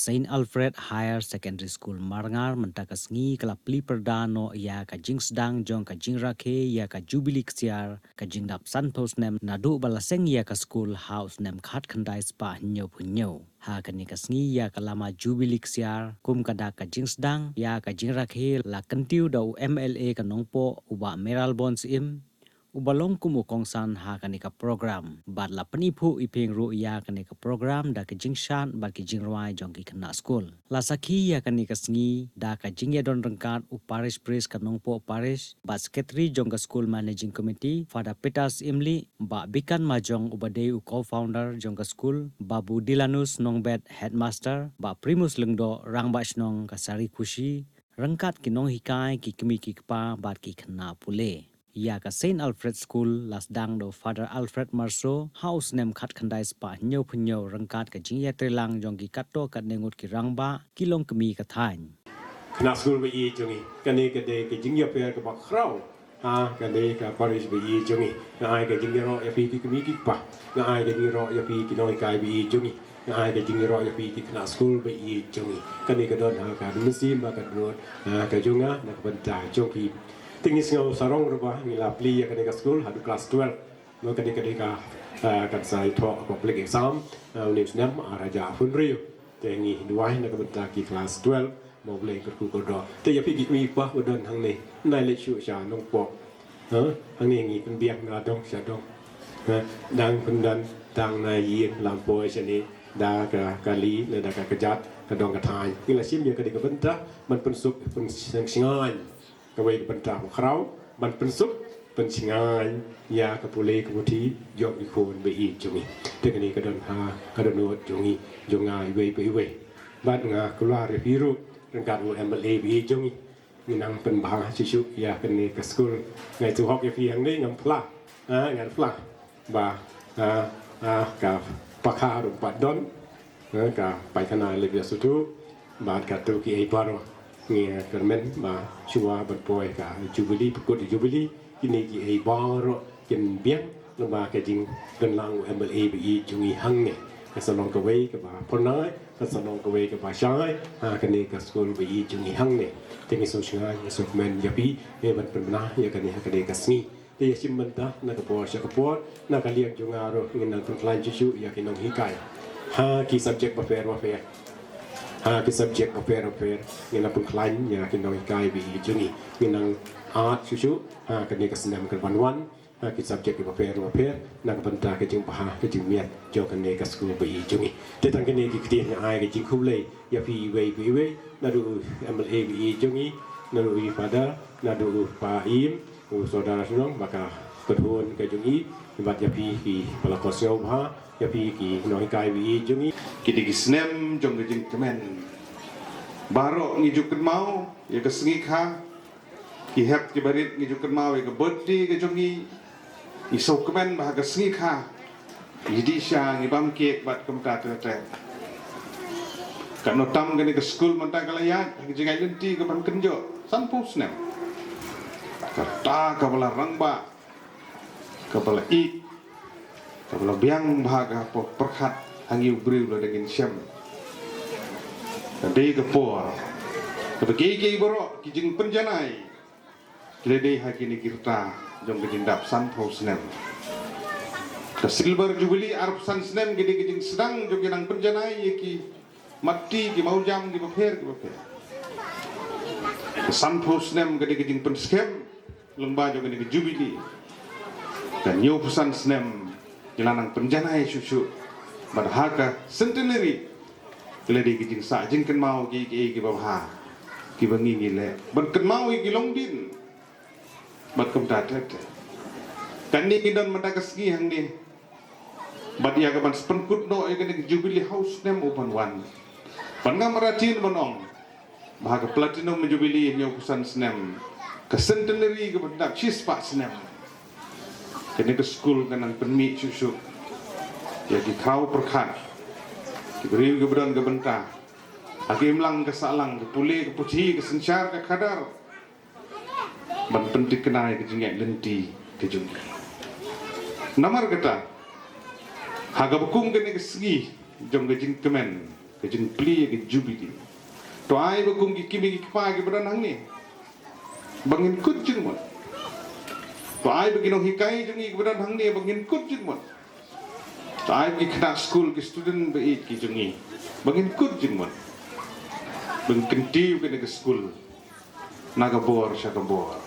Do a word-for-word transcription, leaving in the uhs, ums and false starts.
Saint Alfred Higher Secondary School Marngar mynta ka sngi ka la plie pyrda noh ïa ka jingsdang jong ka jingrakhe ïa ka Jubilee Ksiar ka jingdap sanphew snem naduh ba la seng ïa ka skul ha u snem khatkhyndai spah hynñiewphew hynñiew. Ha kane ka sngi ïa ka lama Jubilee Ksiar kum ka dak ka jingsdang ïa ka jingrakhe la kyntiew da u M L A ka Nongpoh u Bah Mayralborn Syiem, uba long kum u kongsan ha kane ka program. Bad la pyniphuh iphieng ruh ïa kane ka program da ka jingshad bad ka jingrwai jong ki khynnah skul. La sakhi ïa kane ka sngi da ka jingïadon ryngkat u Parish Priest ka Nongpoh Parish bad Secretary jong ka School Managing Committee, Father Peter Syiemlieh, Bah Bikan Majong uba dei u co-founder jong ka skul, Babu Dilanus Nongbet, Headmaster, Bah Primus Lyngdoh, Rangbah Shnong ka Sarikhushi, ryngkat ki nonghikai, ki kmie ki kpa bad ki khynnah pule. Ïa ka Saint Alfred School la sdang da u Father Alfred Marso ha u snem khatkhyndai spah hynñiewphew hynñiew ryngkat ka jingïatreilang jong ki katto katne ngut ki rangbah ki longkmie ka thaiñ. Khynnah skul ba ïeit jong ngi, kane ka dei ka jingïapher kaba khraw ha kane ka parish ba ïeit jong ngi. Nga ai ka jingïaroh ïa phi ki kmie ki kpa, nga ai ka jingïaroh ïa phi ki nonghikai ba ïeit jong ngi, nga ai ka jingïaroh ïa phi ki khynnah skul ba ïeit jong ngi. Kane ka don ha ka mynsiem bad ka dohnud, ha, ka jong nga na ka bynta jong phi. Te ngi sngew sarong ruh ba ngi la plie ïa kane ka skul haduh klas twelve. Mo, kane ka dei ka, ah, kan sa ïathoh public exam, ah, une u snem, ah, arhajar arphew hynriew. Te ngi duwai na ka bynta ki klas twelve, mo, Blei kyrkhu kyrdoh. Te ïa phi ki kmie ki kpa ba don hangne, nai leit shuh sha Nongpoh. Ha? Hangne ngi pynbiang na dong sha dong. Ha? Dang pyndon tang na ïing lam poi shane da ka kali ne da ka kjat ka dong ka thaiñ. Ngi la shim ïa ka dei ka bynta ban pynsuk pynsngewsih kawei ka bynta ba khraw ban pynsuk pynsngewsih ïa ka pule ka puthi jong ki khun ba ïeit jong ngi. Te kane ka don ha ka dohnud jong ngi, jong nga iwei pa iwei. Bad nga kular ïa phi ruh ryngkat u M L A ba ïeit jong ngi. Ngi nang pynbha shisha ïa kane ka skul. Nga ïathuh hok ïa phi hangne ngam phla. Ha, ngam phla. Ba, ha, ha, ka pakha ruh pat don. Ha, ka paikhana lip ïa sutu. Bad kato kiei baroh. Ngi kyrmen ba shuwa ban poi ka Jubilee, pynkut Jubilee. Kine kiei baroh kin biang. Namar ka jingdon lang u M L A ba ïeit jong ngi hangne. Ka sa long kawei kaba phyrnai, ka sa long kawei kaba shai ha kane ka skul ba ïeit jong ngi hangne. Te ngi sngewsih, ngi sngewkmen ïa phi, ngi ban pynbna ïa kane ha kane ka sngi. Te ïa shim bynta na ka por sha ka por, na ka liang jong nga ruh ngin nang pynkhlaiñ shuh shuh ïa ki nonghikai ha ki subject bapher bapher. Ha ki subject bapher bapher ngin nang pynkhlaiñ ïa ki nonghikai ba ïeit jong ngi. Ngin nang ïaid shuh shuh ha kane ka snem ka ban wan. Ha ki subject kiba pher ba pher na ka bynta ka jingbha ka jingmiat jong kane ka skul ba ïeit jong ngi. Te tang kine ki ktien nga ai ka jingkhublei ïa phi iwei pa iwei, naduh u M L A ba ïeit jong ngi, naduh u Father, naduh u Pa Im, u Sordar Shnong, bad ka kynhun ka jong ngi, bad ïa phi ki ba la kohnguh bha, ïa phi ki nonghikai ba ïeit jong ngi. Ki dei ki snem jong ka jingkmen. Baroh ngi ju kynmaw ïa ka sngi kha, ki hep ki barit ngi ju kynmaw ïa ka birthday ka jong ngi. Ngi sngewkmen ba ha ka sngi kha ngi dih sha, ngi bam cake bad kumta ter ter. Katno tam kane ka skul mynta ka la ïaid ha ka jingïaid lynti ka ban kynjoh sanphew snem. Kata kaba la rangbah, kaba la ïeit, kaba la biang bha ka por pyrkhat ha ngi u briew lada ngin shem. Ka dei ka por kaba kiei kiei baroh ki jingpynjanai ki la dei ha kine ki rta jong ka jingdap sanphew snem. Ka Silver Jubilee arphew san snem ka dei ka jingsdang jong ki nongpynjanai ïa ki matti ki mawjam kiba pher kiba pher. Ka sanphew snem ka dei ka jingpynskhem lyngba jong kane ka Jubilee. Ka hynñiewphew san snem ki la nang pynjanai shuh shuh. Bad ha ka centenary ki la dei ki jingsah jingkynmaw kiei kiei kiba bha kiba ngi ngi leh ban kynmaw ïa ki longdien bad kumta ter ter. Kane ngi don mynta ka sngi hangne bad ïa ka ban sa pynkut noh ïa kane ka Jubilee ha u snem u ban wan. Bad ngam artatien ban ong ba ha ka Platinum Jubilee hynñiewphew san snem, ka centenary ka ban dap shispah snem, kane ka skul ka nang pynmih shuh shuh ïa ki khraw pyrkhat, ki briew kiba don ka bynta ha ka imlang ka sahlang, ka pule ka puthi, ka synshar ka khadar, ban pynthikna ïa ka jingïaid lynti ka jong ngi. Namar kata, ha kaba kum kane ka sngi jong ka jingkmen, ka jingplie ka jubilee. To ai ba kum ki kmie ki kpa kiba don hangne ba ngin kut jingmut. To ai ba ki nonghikai jong ngi kiba don hangne ba ngin kut jingmut. To ai ba ki khynnah skul, ki student ba ïeit ki jong ngi ba ngin kut jingmut. Ba ngin kyntiew kane ka skul na ka bor sha ka bor.